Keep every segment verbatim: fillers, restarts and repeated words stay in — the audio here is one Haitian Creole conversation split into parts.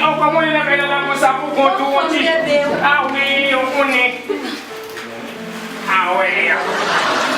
Ou kòman ye nan kay la la konsa pou kont ou, yon ti. Ah wi, ou konnen. Ah wè.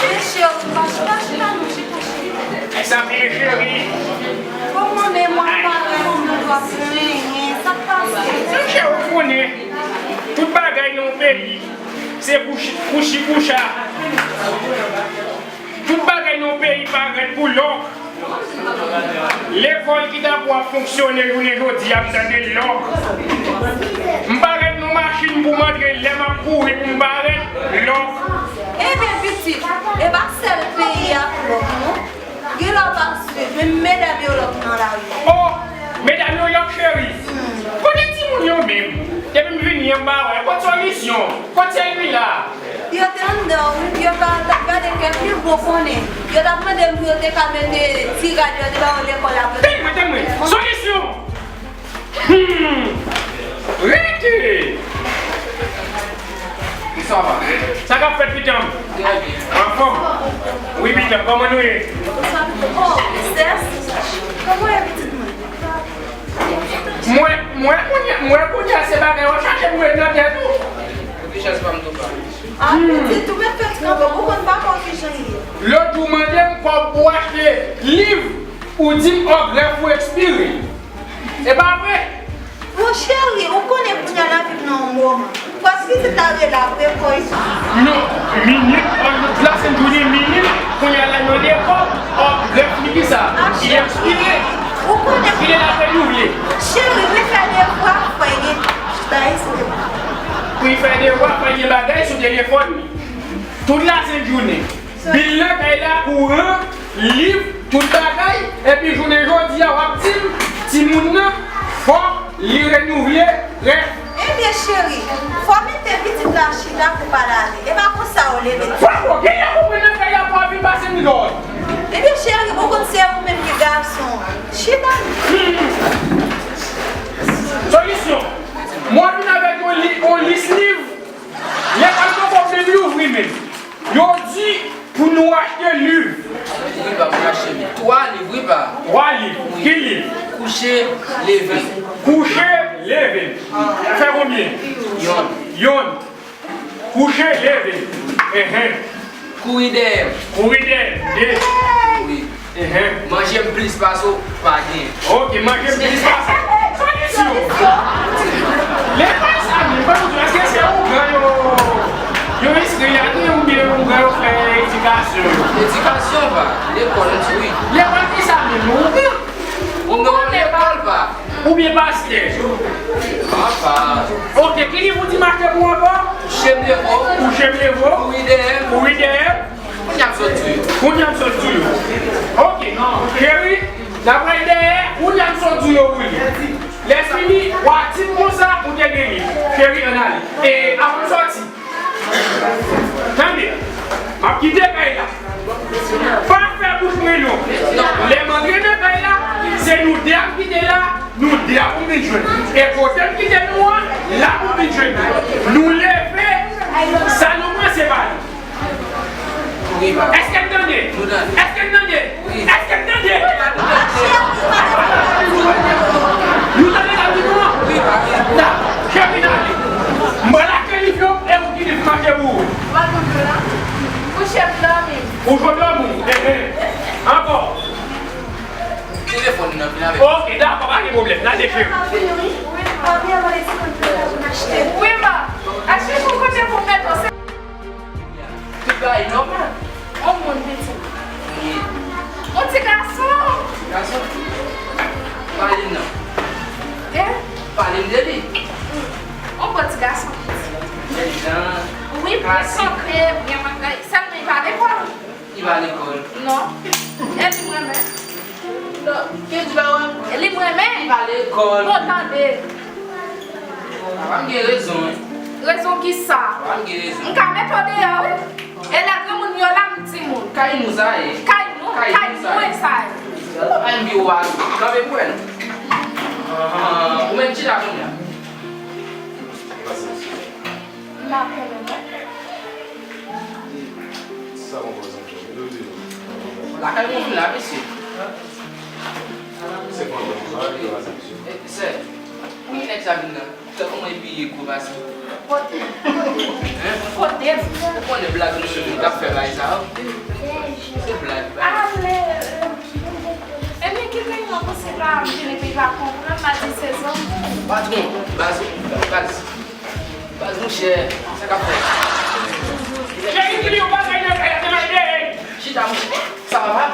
Men cheri, pa chita, chita non, chita, chita. Sa vle cheri. Kòman men mwen parèt kòm nou dwa plenyen, sa k pase? Cheri, ou konnen. Tout bagay nan yon peyi, se kouchi, kouchi koucha. Tout bagay nan yon peyi parèt pou lòk. Lekòl ki ta pou ap fonksyone jounen jodi a, m tande lòk. M parèt nan machin pou m antre, lè m ap kouri pou m parèt, lòk. Ebyen pitit, e pa sèl peyi a pou lòk non. Gen lè w pa swiv, men medam yo lòk nan lari. Oh, medam yo lòk cheri. Kote timoun yo menm? Depi m vini an m pa wè. Kot Solisyon? Kot Selmila? Yo te anndan wi, yo pa t ap gade kèk liv, bon konnen. Yo t ap mande m pou yo te ka mete ti rad yo devan yo lekòl la pou yo te. Tande mwen, tande mwen. Solisyon! Hmm. Rete! Sa va? Sa k ap fèt, pitanm? Trè byen. Anfòm? Wi, pitanm, kòman nou ye? Bonswa, pitanm. Oh, Sès, kòman ye, pitit mwen? Mwen, mwen kounye, mwen kounye a se bagay w ap chache pou met nan tèt ou. Richès pa m tou pa. Ah, pitit, ou mèt fè ti kanpe, ou konn pa konn kijan ye. Lòt jou mande m kòb pou achte liv, ou di m ògrèf ou ekspire. E pa vre? Mon cheri, ou konnen kounye a n ap viv nan yon moman. Pwès pitit la rele apre kò l. Non, minit, an nou plas m tounen minit, kounye a la mande kòb, ògrèf li ki sa? Li ekspire. Ou konnen. Li la fè nou vle. Cheri, wi fè devwa, fò gen bagay sou telefòn. Wi fè devwa, fò gen bagay sou telefòn li. Tout la sent jounen. Bil nan kay la, kouran, liv, tout bagay, epi jounen jodi a w ap di m, timoun nan, fòk li renouvle rèv. Ebyen cheri, fò mete pitit la chita pou pale avè l. E pa konsa yo leve. Fòk ou genyen konprann nan kay la pou w ap vin pase m lòd. Ebyen cheri, bon konn se ou menm ki gason. Chita. Hmm. Solisyon. Mwen vin avèk yon li-, yon lis liv. Lekòl poko menm louvri menm. Yo di pou nou achte liv. Wi pa, pou achte liv. Twa liv, wi pa. Twa liv. Wi. Ki liv? Kouche, leve. Kouche, leve. Fè konbyen? Yonn. Yonn. Kouche, leve. Enhen. Kouri dèyè m. Kouri dèyè m. De. Wi. Enhen. Manje m plis pase w, pa gen. Ok, manje m plis pase w. Solisyon. Lekòl sa menm, ban m di w, èske se ougan yo, yo enskri ladan oubyen ougan yo fè edikasyon yo? Edikasyon pa, lekòl, m di wi. Lekòl ki sa menm, ougan? Ou konnen pa. Lekòl pa. Oubyen pastè? Papa. Ok, ki liv ou di m achte pou ankò? Kouche m leve w. Kouche m leve w. Kouri dèyè m. Kouri dèyè m. Kounye a m sot sou yo. Kounye a m sot sou yo. Ok. Cheri, n ap pral dèyè, kounye a m sot sou yo pou li. Lè fini, w a di m konsa ou te gen li. Cheri, ann ale. E, avan m sòti. Tande, m ap kite kay la. Pa fè bouch mwen long. Lè m antre nan kay la, se nou de ap kite la, nou de ap vin jwenn. E kote m kite nou an, la pou vin jwenn nou. Nou leve, sa nou pran se pa nou. Èske n tande? Èske n tande? Èske n tande? Nou tande sa di nou an? La, chèf vin ale. M pral achte liv yo, e ou ki liv m achte pou ou? Kouche m dòmi. Ou jwe dòmi? Enhen. Ankò. Telefòn nan vin avè m. Ok, dakò, pa gen pwoblèm. N a deche. Wi, ma. Achte pou kote pou mèt. Tout bagay nòmal. On moun pitit. Wi. On ti gason. Ti gason? Pale m nan. Hein? Pale m de li. On bon ti gason pitit. Bèl jan. Wi, byen santre, byen bagay. Sèlman li pa lekòl. Li pa lekòl. Non. E li m renmen. Non, ki di pa wè? E li m renmen. Li pa lekòl. Bon, tande. Papa m gen rezon, wi. Rezon ki sa? Papa m gen rezon. M ka mete w deyò, wi. E lè granmoun yo la, m timoun. Kay nou sa ye. Kay nou, kay nou sa ye. Ay, m bi w a kanpe pou wè nou. Ou menm chita kounye a. M pa konnen, non. Sa bon, pa egzanp, lakay mwen vin la, mesye. Se kòman, sa va, mesye? E, sè. Nèg sa vin nan. Tankou mwen epi gwo pase. Kote? Hein? Kote? Ou konnen blag nou menm nou t ap fè bagay sa yo? Se blag, blag. Ale. Ebyen, kite yon konse pa m vin epi pa konprann, m a di se zanmi. Patwon, baz, baz. Baz, monchè, sa k ap fèt? Cheri, di li yon bagay nan kay la, te mal de. Chita, monchè. Sa papa?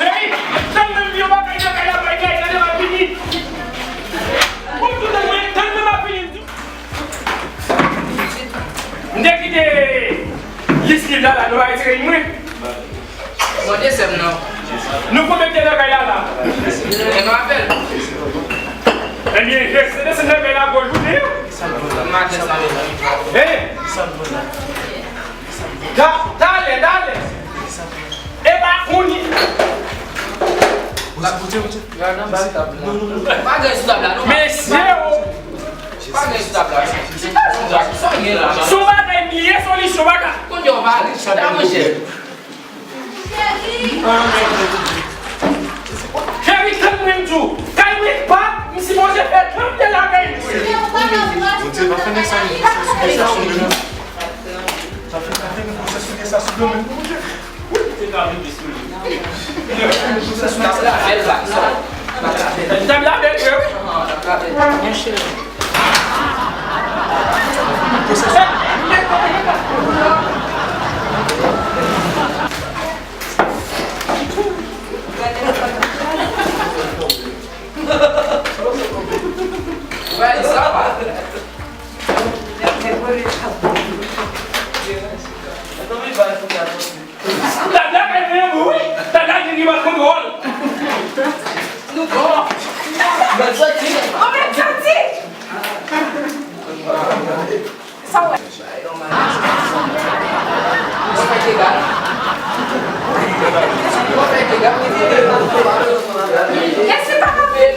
Hey! Tann mwen di yon bagay nan kay la, bay kay la devan fini. Ou tout tann mwen, tann mwen m ap fini. M te kite lis liv la la, nou pa retire li mwen. Mande sè m non. Nou konbyen ki te nan kay la la? E m avè l. Ebyen, jeste desann nan kay la gwo jounen an. Maten sa menm. Hey! Ta-, talè, talè. E pa kounye. Pa gen sou tab la, non. Mesye, o. Pa gen sou tab la. Se pa sou tab. Sa w gen la? Se yon bagay m ye, solisyon pa ka. Kounye a w pale. Chita, monchè. Cheri, tann mwen di w, kay mwen pa, m sipoze fè tranble lakay mwen. Bondye, pa fè nèg sa, li pouse sou de sa sou de la. Pa fè, pa fè nèg pouse sou de sa sou de mwen, Bondye. Tab la bèl, wi, wi. Pouse sou Tab la kay mwen wi. Tab la gen riban kontwòl. Nou bon. Bèl soti. Bon, bèl soti. Sa w wè? Mesye, papa, papa.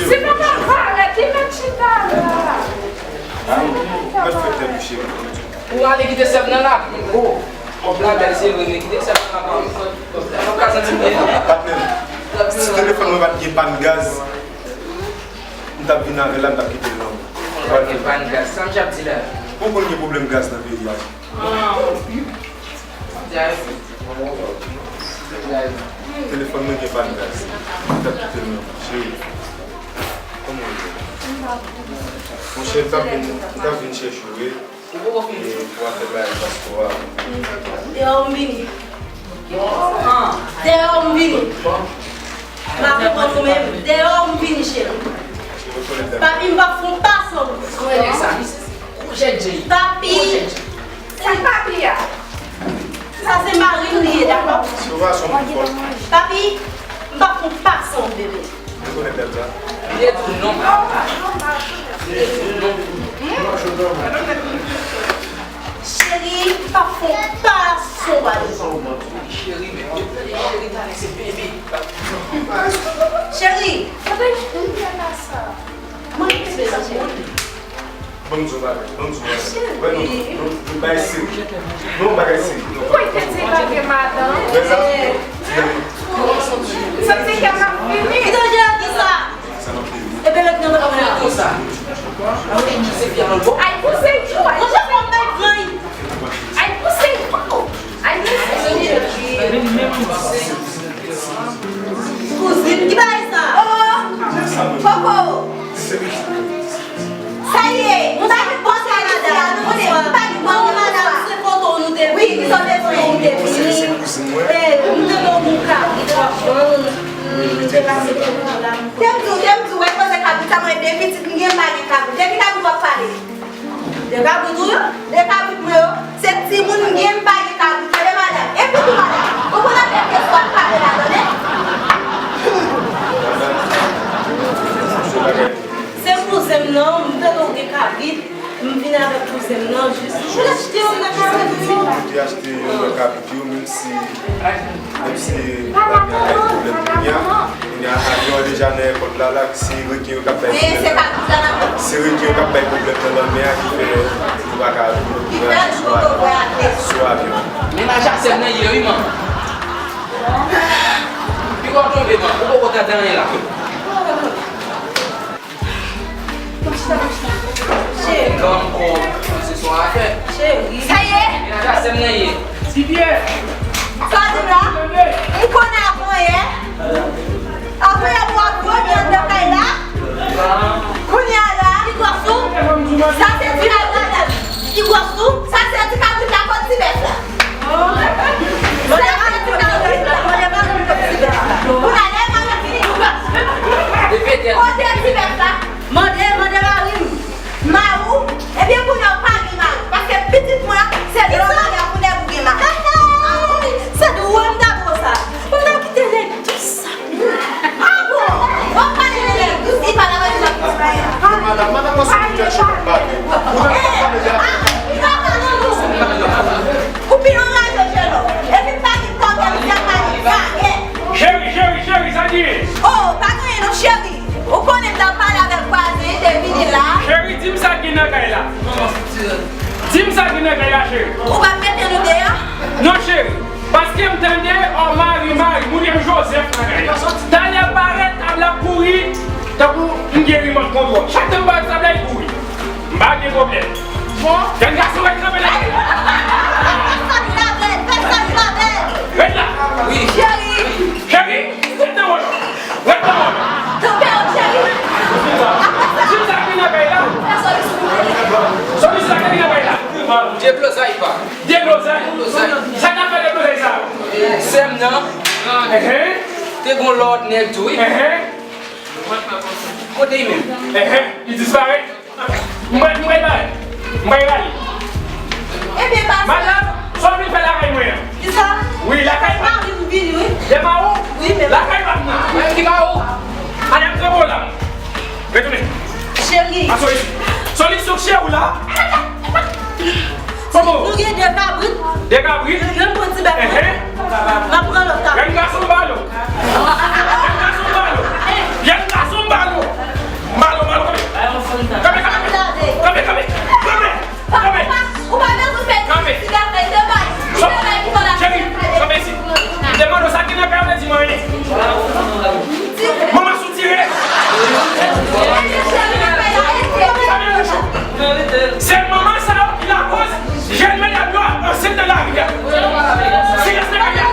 Se pa pa parèt, li mèt chita la. Ou ale kite sèm nan la. Kòb la bèl, se vre, men kite sèm nan la. Ou ka santi byen. Patnè, si telefòn mwen pa t gen pàn gaz, m t ap vin avè l la, m t ap kite l nan. Ou pa t gen pàn gaz. Sa m j ap di la. Ou konn gen pwoblèm gaz nan peyi a. Telefòn mwen gen pàn gaz. M t ap kite l nan. Cheri, kòman w ye? Monchè, m t ap vin, m t ap vin chèche w, wi. E pou afè bagay paspò a. Deyò m vini. Deyò m vini. M ap konprann ou menm. Deyò m vini, cheri. Papi, m p ap fè yon pa san ou. Papi. Sa papi a. Sa se mari m li ye, dakò? Papi, m p ap fè yon pa san ou, bebe. Rekonèt tèt la. Li di non. Li di non. Cheri, pa fon pa son ba li. Cheri, men, cheri, talè se bebe. Cheri. Mwen bebe sa, cheri. Ban m di w bagay, ban m di w bagay. Wè non, non, non, bagay serye. Non, bagay serye. Ou kwè ke ti pa gen madanm? Wè sa? Santi kè m ap fini. Ki danje a ki sa? Sa m ap fini. Epi lòt nan pa konn konsa. Ay pouse tou, ay pouse tou. Ay pouse tou. Ay pouse tou. Kouzin, ki bagay sa? Oh! Koko! Sa ye, m pa gen pòz la, madanm. Konnen, m pa gen pòz la, madanm. Se foto nou te wi, ki sa w te foto nou te wi. Eh, m te nan yon kabrit, franchman, m te pase foto la. Te m di w, te m di w, wè koze kabrit sa, mwen de pitit m gen, m pa gen kabrit. De ki kabrit w ap pale? De kabrit ou yo? De kabrit mwen yo? Se timoun m gen, m pa gen kabrit. Tande, madanm. Epi tou, madanm, ou konn anpil kesyon w ap pale la, tande? Se kouzen m nan, m tande w gen kabrit, m vin avèk kouzen m nan, jis m vin achte yon nan kabrit ou yo. Ou te achte yon nan kabrit yo, menm si, menm si bagay la gen pwoblèm kounye a, kounye a avyon an deja nan èpòt la, la, se reken yo k ap bay pwoblèm la. Se reken yo k ap bay pwoblèm nan lanmè a ki fè nou pa ka vwayaje sou avyon, sou avyon an. Mennaj ak sè m nan ye wi, man. Pi Ou tonbe, man. Ou poko tande anyen la. Cheri. Granm kò, se son afè. Cheri. Sa ye? E nan jasèm nan ye. Ti Pyè. Sa w di m la? M konnen avan yè. Avan yè pou w ap vòmi anndan kay la. Kounye a la. Pi gwòs ou. Sa se ti kabrit la. Pi gwòs ou. Sa se ti kabrit la kot ti bèf la. Sa se ti kabrit la. Mande mari m kot ti bèf la. Kounye a la, mari m vini. Kote ti bèf la? Mande, mande mari m. Mari w? Ebyen, kounye a w pa gen mari. Paske pitit mwen an, se dlo mari a kounye a pou gen mari. Se dwòl m ta pran sa. M ta kite nèg dous sa. Ah bon? W ap pale de nèg dous, li pale avè nèg dous. Madanm, madanm, mwen se moun fè cheve m bagay. Ou menm pa pale de afè. Ou pi anraje, Jeno. Epi m pa gen kòb nan mizè, pa gen bagay. Cheri, cheri, cheri, sa ki ye? Oh, pa gen anyen non, cheri. Ou konnen m t ap pale avèk vwazen, te vini la. Cheri, di m sa ki nan kay la. Di m sa ki nan kay la, cheri. Ou p ap mete nou deyò? Non, cheri. Paske m tande, o mari, mari, moun yo Joseph nan kay la. Talè parèt, tab la kouri, tankou m gen rimòt kontwòl. Chak tan m parèt tab la, li kouri. M pa gen pwoblèm. Bon. Jèn gason, ret kanpe la. Fè sa ki pa bèl, fè sa ki pa bèl. Ret la. Wi. Cheri. Cheri, ret nan wòl. Ret nan wòl. Kanpe w, cheri. Apre sa. Di m sa ki nan kay la. Fè solisyon. Solisyon sa ki nan kay la. Deblozay pa. Deblozay? Deblozay. Sa k ap fè deblozay sa? Sè m nan. Enhen. Te gon lòt nèg tou, wi. Enhen. Kote li menm? Enhen. Li disparèt. Mwen, mwen, mwen, mwen, mwen. Ebyen, pase. Madanm, sa w vin fè lakay mwen an? Kisa? Wi, lakay mwen. Mari m vini, wi. Dèma ou? Wi, men lakay pa m nan. Mwen ki pa ou? Madanm, pran bò la. Retounen. Cheri. Asoy. Solisyon cheri w la. Kòman? Nou gen de kabrit. De kabrit? Youn pran ti bèf. Enhen. M ap pran lòt la. Jèn gason, m ba l ou. Jèn gason, m ba l ou. Jèn gason, m ba l ou. M ba l ou, m ba l ou, kanpe. Kanpe, kanpe, kanpe. Kanpe, kanpe, kanpe. Kanpe. Ou pa bezwen fè ti afè de bay. Ti de bay ki fò la. Cheri, kanpe isit. M te mande w sa ki nan kay la, ou pa di m anyen. Manman sou tire. Se manman sa yo ki lakòz jèn medam yo ap ansent nan lari a. Silans nan lari a.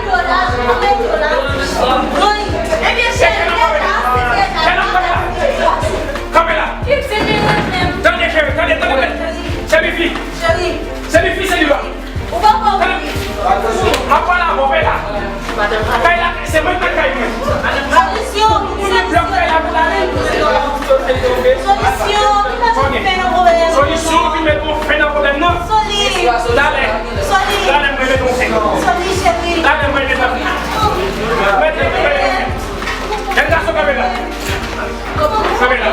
Kanpe la. Tande, cheri, tande, tande. Se bifi. Se bifi, se li la. Ou pa konprann. M ap pale avè w, pè la. Kay la, se mwen k mèt kay mwen. Solisyon, solisyon. Solisyon, ki mèt yon fen nan pwoblèm. Solisyon, ki mèt yon fen nan pwoblèm nan. Soli. Talè. Soli. Talè, mwen mèt yon fen. Soli, cheri. Talè, mwen mèt yon fen. Mèt yon fen. Jèn gason, kanpe la. Kanpe la.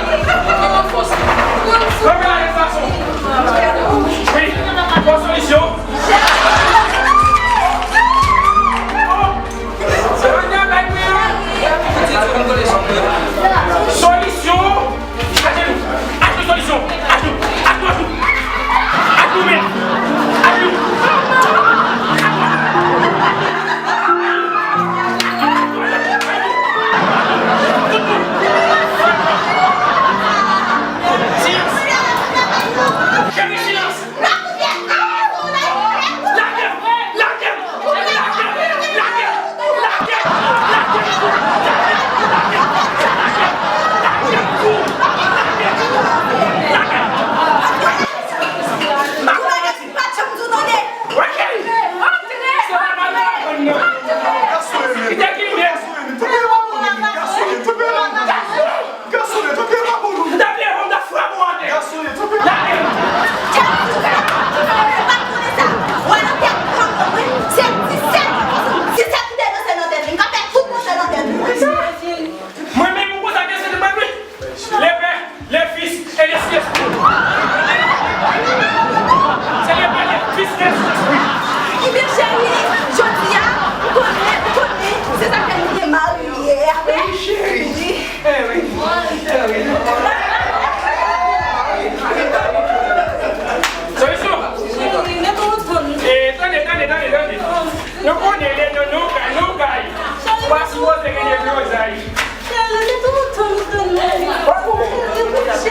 Kanpe la, jèn gason. Wi. Bon solisyon. Solisyon. Ajenou. Ajenou, solisyon. Ajenou. Ajenou, ajenou. Ajenou men. Ajenou.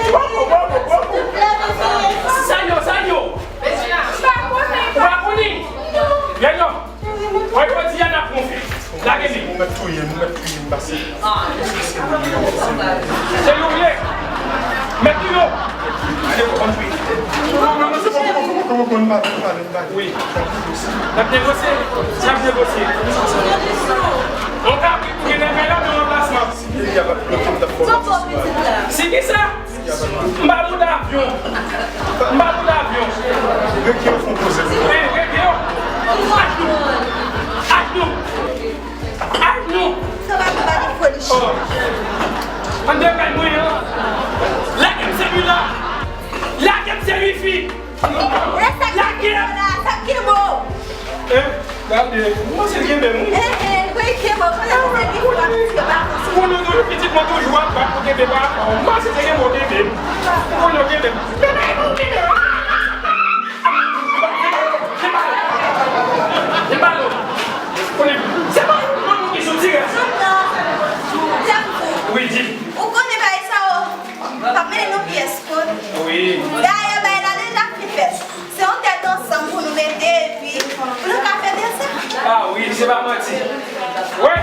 Bravo, bravo, bravo. Sa yo, sa yo. Ou pa konnen? Gade non. Wè yo di a n ap konfye. Lage li. Ou mèt touye m, ou mèt touye m, pase. Se nou vle. Mèt touye w. Ale, w konn touye. Non, non, non, se bon, bon, bon, bon, bon, bon, bon, bon, bon. Wi. N ap negosye. N ap negosye. On kabrit pou gen nan kay la, men ranplasman. Si ki sa? M pa bout avyon. M pa bout avyon. Rete yo fon poze. Wi, rete yo. Ajenou. Ajenou. Ajenou. Sa va, sa va, li foli. Oh. Anndan kay mwen an. Lage m se wi la. Lage m se wi fi. Lage m. Sa ki mo? Eh, gade, m panse l kenbe m, wi. Eh, eh, wi, kenbe w. Konnen se li ki pa konsi. Konnen w toujou pitit mwen toujou ap bat pou kenbe pa. M panse se kenbe w kenbe m. Konnen w kenbe m. Kenbe m, kenbe m. Kenbe m. Konnen se pa manman ki sou ti rès. Wi, di. Ou konnen bagay sa yo. P ap mennen nou pyès kot. Wi. Dayè, bagay la deja fin fèt. Se yon tèt ansanm pou nou mete, epi pou nou ka fè de sa. Ah wi, se pa manti. Wè,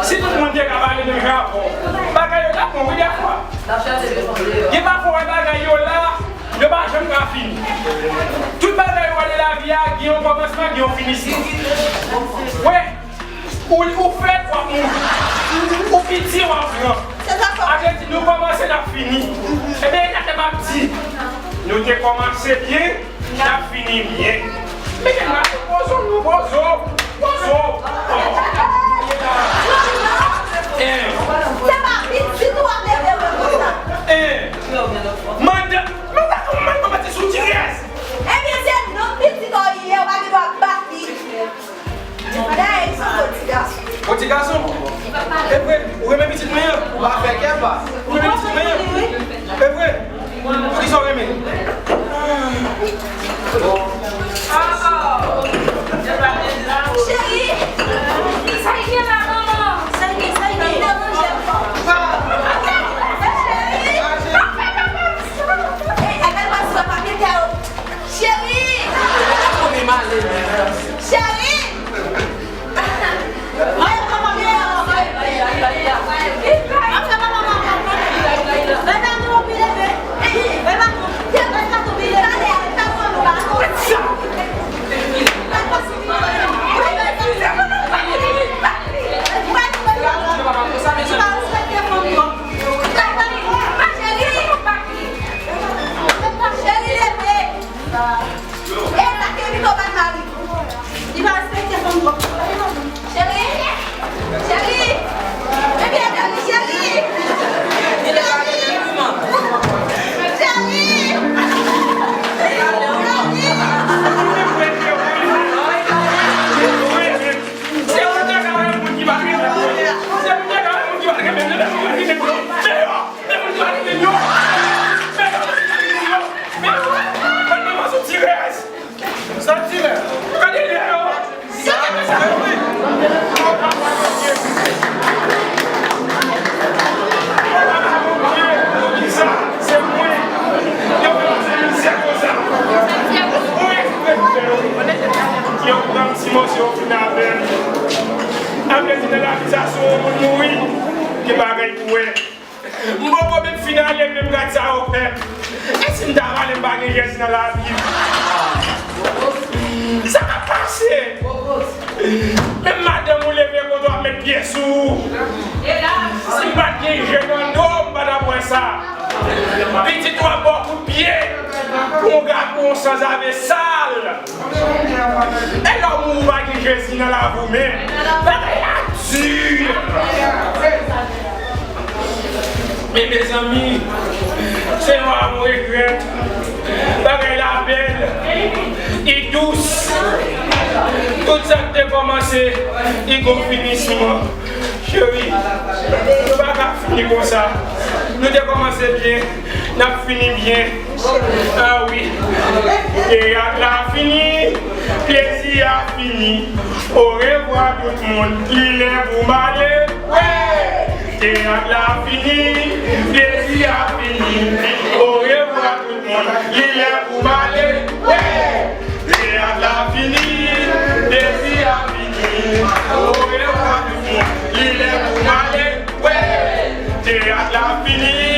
si tout moun te ka pale menm jan avè w, bagay yo t ap bon, wi, dèfwa. Gen pafwa, wè, bagay yo la, yo pa janm ka fini. Tout bagay yo wè nan lavi a, gen yon kòmansman, gen yon finisman. Wè, Ou, ou fèt, w ap mouri. Ou piti, w ap gran. Sa vle di, nou kòmanse, n ap fini. Ebyen, e sa ke m ap di. Nou te kòmanse byen, n ap fini byen. Men gen la, pozo, nou pozo. Pozo. Eh. Se pa pitit ou ap leve mwen konsa. Eh. Manda, manda, manda, manda, sou ti rès. Ebyen, se non pitit ou ye, ou pa gen dwa bat li. Dayè, li se yon bon ti gason. Bon ti gason? E vre, ou renmen pitit mwen an? Ou pa fè kè pa. Ou renmen pitit mwen an? E vre? Poukisa ou renmen? Cheri! Sa ki gen la, manman? Sa ki, sa ki? Cheri! Ey, al mete papye tè yo. Cheri! Cheri! Cheri! Li pa respekte fanm twòp. Cheri! Cheri! Ebyen, cheri! Cheri! Cheri! Se moun ki pa renmen moun ki pa renmen moun. Se moun ki pa renmen moun ki pa renmen moun. Deyò! Apre di nan lavi sa, si yon moun mouri, gen bagay pou wè. M poko menm fin ale, menm gad sa yo fè m. E si m ta pale, m pa gen jèzi nan lavi m? Sa k ap pase? Menm madanm ou leve konn w ap met pye sou ou. Si m pa t gen je nan do, m pa t ap wè sa. Pitit ou ap ba w kout pye pou w gad pou w sanzave sal. E lè w mouri, ou pa gen jezi nan lavi w menm. Bagay la di. Men mezanmi, se yon a m regrèt. Bagay la bèl, li dous. Tout sa k te kòmanse, li gon finisman. Cheri, nou pa ka fini konsa. Nou te kòmanse byen, n ap fini byen. Ah wi. Teyat la fini, plezi a fini. Orevwa tout moun, li lè pou m ale. Wi! Teyat la fini, plezi a fini. Orevwa tout moun, li lè pou m ale. Teyat la fini, plezi a fini. Orevwa tout moun, li lè pou m ale. Teyat la fini,